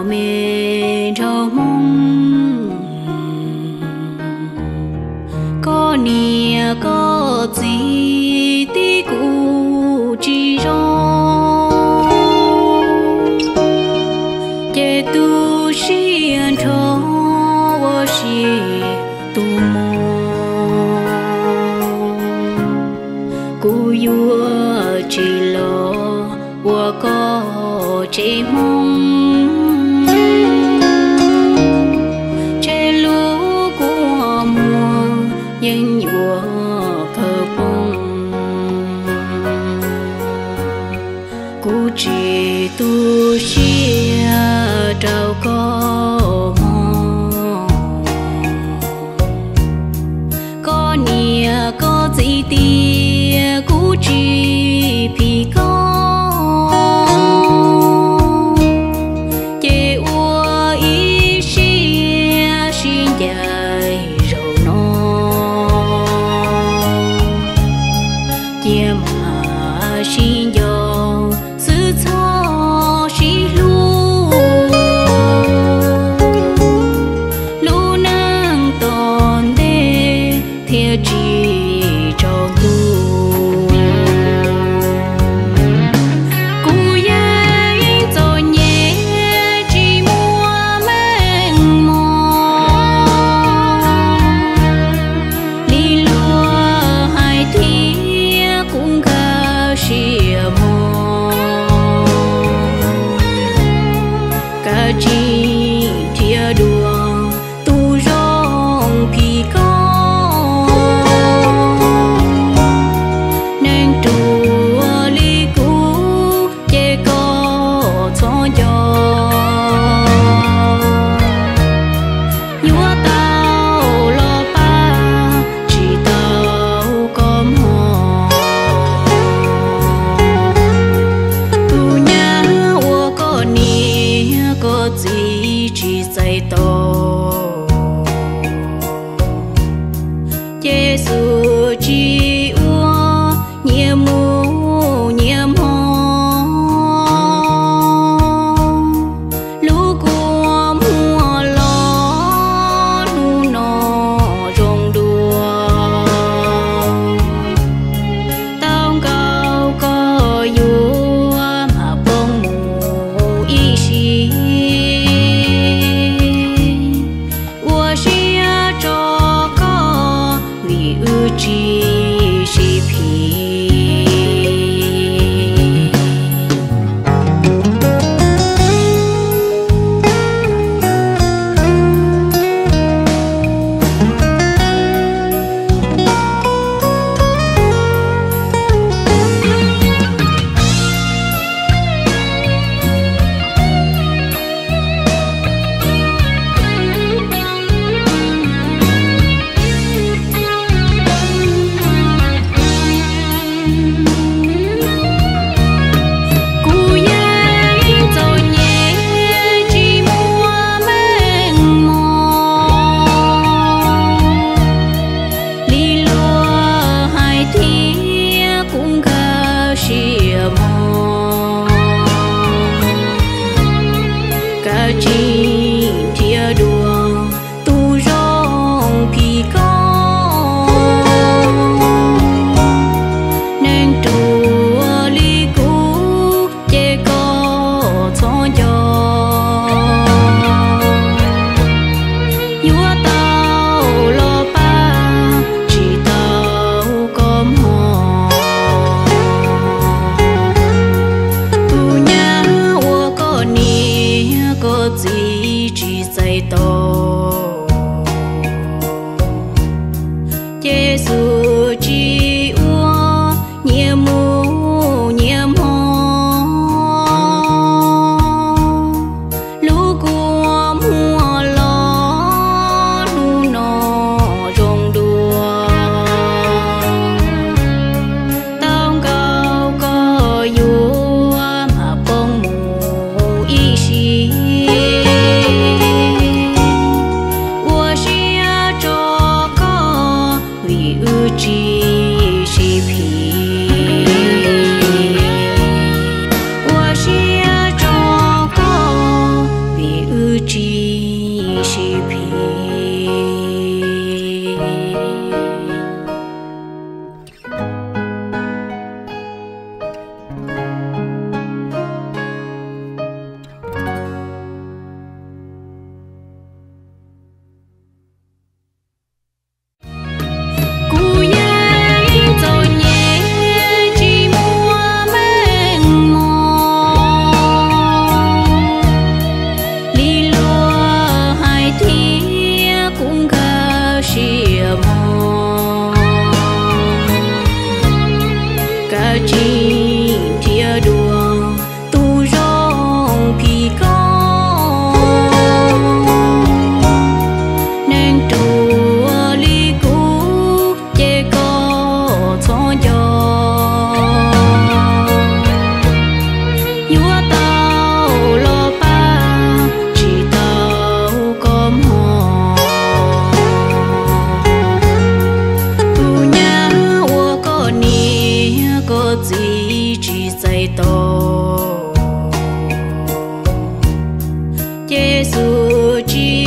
me nraug Hmoob, koj niam koj txiv tib kuj tsis zoo, ces tu siab nrho ua si tus mog. Kuv yuav tsis los ua koj tsev Hmoob, tseg lub kua muag yeej yuav kawg poob. Kuv tsis tu siab rau koj mog. Koj niam koj txiv tias kuv tsis phim koj, ces ua ib siab sib ncaim zaum no. Cia mam sib nco xwb txhob sib hlub, lub neej tom ntej thiaj tsis tsaus ntuj. Kuv yeej txom nyem tsis muaj meej mom, li luag hais thiab kuv nkag siab mog. Kav tsij nrhiav dua tus zoo phim koj, neeg ruam li kuv ces koj txhob nco. Yuav tau los pab tsis tau koj mog. Tus nyab uas koj niam koj txiv tsis txais tos, ces xub tsis ua nyias mus nyias hmo. Lub kua muag los hnub no zoo dua, tau nkaus koj yuav mam poob mus ib sim. Ua siab tso koj vim wb tsis sib phim. Kuv yeej txom nyem tsis muaj meej mom, li luag hais thiab kuv nkag siab mog. Kav tsij nrhiav dua tus zoo phim koj, neeg ruam li kuv ces koj txhob nco. Yuav tau los pab tsis tau koj mog. Tus nyab uas koj niam koj txiv tsis txais tos, ces xub tsis ua nyias mus nyias hmo. Lub kua muag los hnub no zoo dua, tau nkaus koj yuav mam poob mus ib sim. Yexus tsis